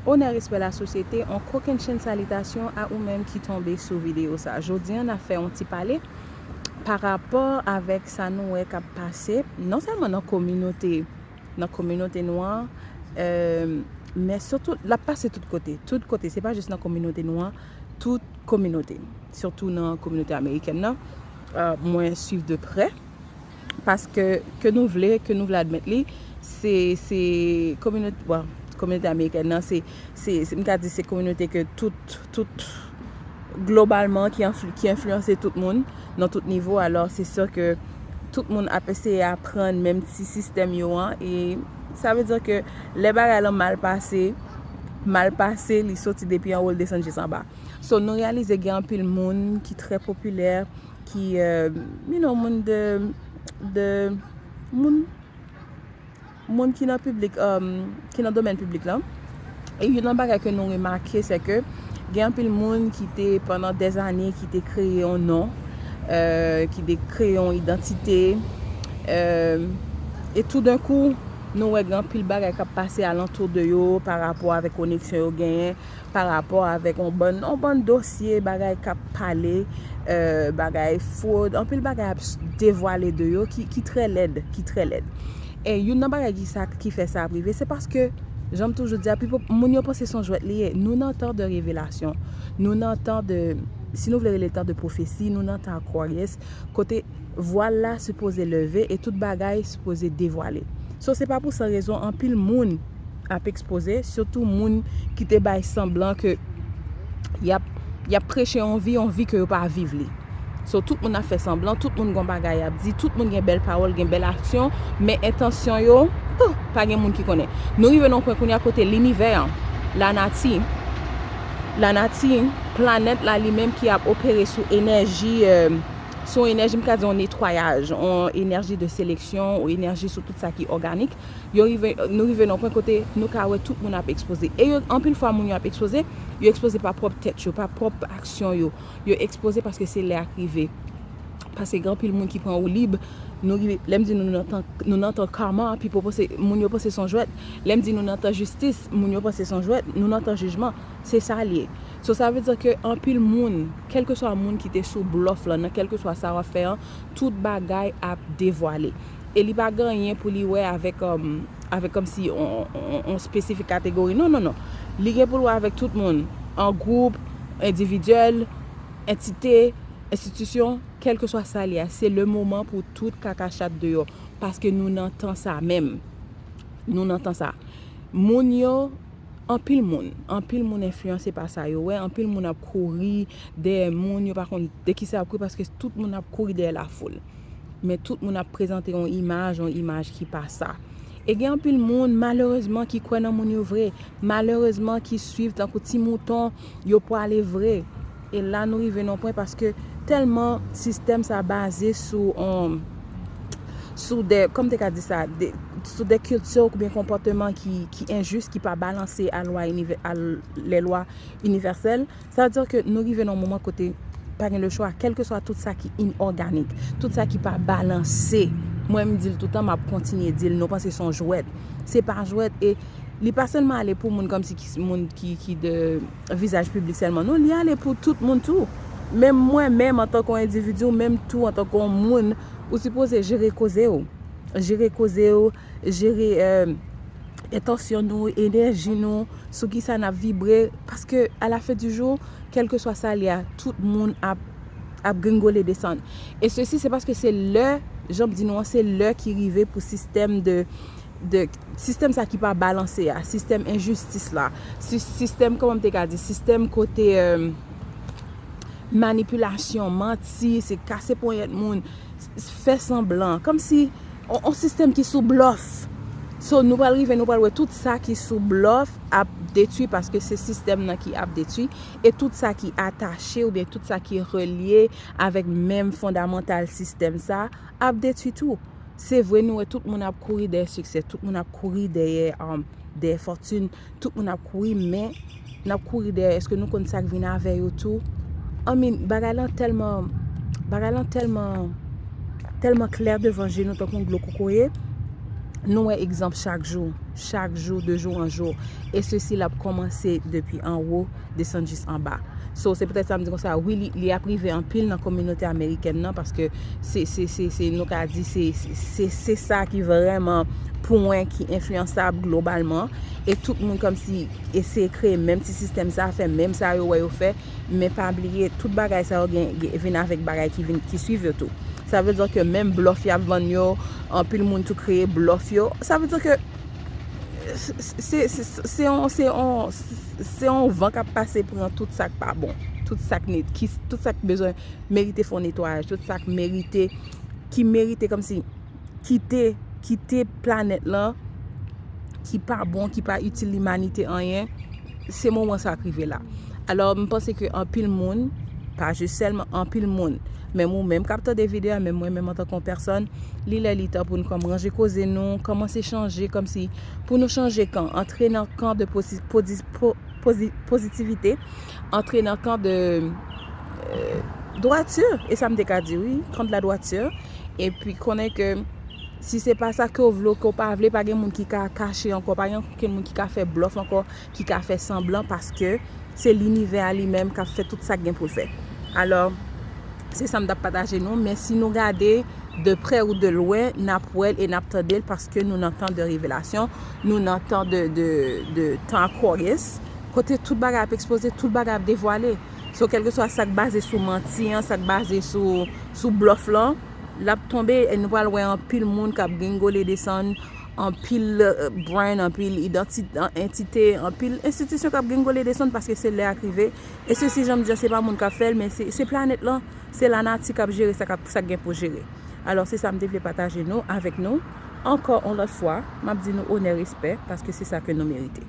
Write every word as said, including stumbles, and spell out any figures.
Onè, respè, lasosyete, on kokennchenn salitasyon a ou menm ki tonbe sou videyo sa. Jodi a, n ap fè yon ti pale pa rapò avèk sa nou wè k ap pase, non sèlman nan kominote, nan kominote nou an, euh, men sitou, l ap pase tout kote. Tout kote, se pa jis nan kominote nou an, tout kominote. Sitou nan kominote amerikèn nan, euh, mwen swiv de prè. Paske, ke nou vle, ke nou vle admèt li, se, se kominote, bon, kominote amerikèn nan, se, se, se, m ka di se kominote ke tout, tout, globalman, ki enfli-, ki enfliyanse tout moun, nan tout nivo. Alò, se si ke tout moun ap eseye aprann menm ti sistèm yo an, e sa vle di ke lè bagay lan mal pase, mal pase, li soti depi anwo, l desann jis anba. So, nou reyalize gen anpil moun ki trè popilè, ki, euh, you know, moun de, de, moun, moun ki nan piblik, um, ki nan domèn piblik lan. E youn nan bagay ke nou remake, se ke gen anpil moun ki te, pandan dèzane, ki te kreye yon non, euh, ki te kreye yon idantite, euh, e toudenkou, nou wè gen anpil bagay k ap pase alantou de yo pa rapò avèk koneksyon yo genyen, pa rapò avèk yon bann, yon bann dosye, bagay k ap pale, euh, bagay fwod, anpil bagay ap s-, devwale de yo ki, ki trè lèd, ki trè lèd. E youn nan bagay ki sa, ki fè sa ap rive, se paske, jan m toujou di a, pipo-, moun yo panse se yon jwèt li ye. Nou nan tan de revelasyon. Nou nan tan de, si nou vle rele tan de pwofesi, nou nan tan Aquarius, kote vwal la sipoze leve e tout bagay sipoze devwale. So, se pa pou san rezon anpil moun ap ekspoze, sitou moun ki te bay sanblan ke y ap, y ap preche yon vi, yon vi ke yo pa viv li. So, tout moun ap fè sanblan, tout moun gon bagay y ap di, tout moun gen bèl pawòl, gen bèl aksyon, men entansyon yo, pouf, pa gen moun ki konnen. Nou rive nan yon pwen kounye a kote linivè an, lanati, lanati, planèt la li menm ki ap opere sou enèji, euh, sou enèji, m ka di yon netwayaj, yon enèji de seleksyon, yon enèji sou tout sa ki òganik. Yo rive, nou rive nan yon pwen kote nou ka wè tout moun ap ekspoze. E yo, anpil fwa, moun yo ap ekspoze, yo ekspoze pa pwòp tèt yo, pa pwòp aksyon yo. Yo ekspoze paske se lè a k rive. Paske gen anpil moun ki pran woulib. Nou rive, lè m di nou, nou nan tan, nou nan tan kama, pipo panse, moun yo panse se yon jwèt. Lè m di nou nan tan jistis, moun yo panse se yon jwèt, nou nan tan jijman. Se sa l ye. So, sa vle di ke anpil moun, kèlkeswa moun ki te sou blòf lan, nan kèlkeswa sa w ap fè an, tout bagay ap devwale. E li pa gen anyen pou li wè avèk, um, avèk kòmsi on, on, on, on spesifik kategori. Non, non, non. Li gen pou l wè avèk tout moun, an gwoup, endividyèl, entite, enstitisyon, kèlkeswa sa l ye a. Se le moman pou tout kaka chat deyò. Paske nou nan tan sa menm. Nou nan tan sa. Moun yo, anpil moun, anpil moun enfliyanse pa sa yo wè, anpil moun ap kouri dèyè moun, yo pa konn de kisa y ap kouri, paske tout moun ap kouri dèyè lafoul. Men tout moun ap prezante yon imaj, yon imaj ki pa sa. E gen anpil moun, malerezman, ki kwè nan moun yo vre, malerezman, ki swiv tankou ti mouton yo pwale vre. E la, nou rive nan yon pwen paske tèlman sistèm sa baze sou, um, sou de, kòm te ka di sa, de, sou de kilti oubyen konpòteman ki, ki enjis, ki pa balanse a lwa inivè-, a lè lwa inivèsèl. Sa vle di ke nou rive nan yon moman kote pa gen le chwa, kèlkeswa tout sa ki inòganik, tout sa ki pa balanse. Mwen, m di l toutan, m ap kontinye di l, nou panse se yon jwèt. Se pa jwèt, e li pa sèlman ale pou moun kòmsi ki, moun ki, ki de vizaj piblik sèlman. Non, li ale pou tout moun tou. Menm mwen, menm antanke yon endividi, ou menm tou antanke yon moun, ou sipoze jere koze w. Jere koze w, jere, euh, entansyon nou, enèji nou, sou kisa n ap vibre. Paske, a la fen di jou, kèlkeswa sa l ye a, tout moun ap, ap gringole desann. E sesi, se paske se lè, jan m di nou an, se lè ki rive pou sistèm de, de, sistèm sa ki pa balanse a, sistèm enjistis la, si-, sistèm, kòman m te ka di, sistèm kote, euh, manipilasyon, manti, se kase ponyèt moun, s-, fè sanblan, kòmsi on, on sistèm ki sou blòf. So, nou pral rive, nou pral wè tout sa ki sou blòf ap detwi paske se sistèm nan ki ap detwi. E tout sa ki atache oubyen tout sa ki relye avèk menm fondamantal sistèm sa ap detwi tou. Se vre, nou wè tout moun ap kouri dèyè siksè, tout moun ap kouri dèyè, um, dèyè fòtin, tout moun ap kouri, men n ap kouri dèyè, èske nou konn sa k vin avè yo tou? I mean, bagay lan tèlman, bagay lan tèlman, tèlman klè devan je nou tankou yon dlo kokoye. Nou wè egzanp chak jou, chak jou, de jou an jou. E sesi l ap kòmanse depi anwo, desann jis anba. So, se poutèt sa m di konsa, wi, li, li ap rive anpil nan kominote amerikèn nan, paske se, se, se, se, nou ka di, se, se, se, se sa ki vrèman pwen ki enfliyansab globalman. E tout moun kòmsi eseye kreye menm ti sistèm sa, fè menm sa yo wè yo fè, men pa bliye, tout bagay sa yo gen, gen, vin avèk bagay ki vin, ki swiv yo tou. Sa vle di ke menm blòf y ap vann yo, anpil moun tou kreye blòf yo. Sa vle di ke se, se, se, se yon, se yon, se yon van k ap pase pran tout sa k pa bon, tout sa k net, ki, tout sa k bezwen merite fè yon netwayaj, tout sa k merite, ki merite kòmsi kite, kite planèt lan, ki pa bon, ki pa itil limanite anyen, se moman sa k rive la. Alò, m panse ke anpil moun, pa jis sèlman anpil moun, menm ou menm k ap tande videyo a, menm mwen menm antanke yon pèsòn, li lè li tan pou nou kòm ranje koze nou, kòmanse chanje, kòmsi pou nou chanje kan, antre nan kan de posi-, posi-, po-, posi-, pozitivite, antre nan kan de, euh, dwati, e sa m te ka di, wi, kan de la dwati, epi konnen ke si se pa sa ke w vle, ke w pa vle, pa gen moun ki ka kache ankò, pa gen okenn moun ki ka fè blòf ankò, ki ka fè sanblan, paske se linivè a li menm k ap fè tout sa k gen pou l fè. Alò, se sa m t ap pataje nou, men si nou gade de prè ou de lwen, n ap wè l e n ap tande l, paske nou nan tan de revelasyon, nou nan tan de, de, de tan Aquarius, kote tout bagay ap ekspoze, tout bagay ap devwale. So, kèlkeswa sa k baze sou manti an, sa k baze sou, sou blòf lan, l ap tonbe, e nou pral wè anpil moun k ap gringole desann, anpil, euh, brand, anpil idanti-, an-, entite, anpil enstitisyon k ap gringole desann, paske se lè a k rive. E sesi, jan m di an, se pa moun k ap fè l, men se, se planèt lan, se lanati k ap jere sa k ap, sa k gen pou jere. Alò, se sa m te vle pataje nou, avèk nou. Ankò yon lòt fwa, m ap di nou onè, respè, paske se sa ke nou merite.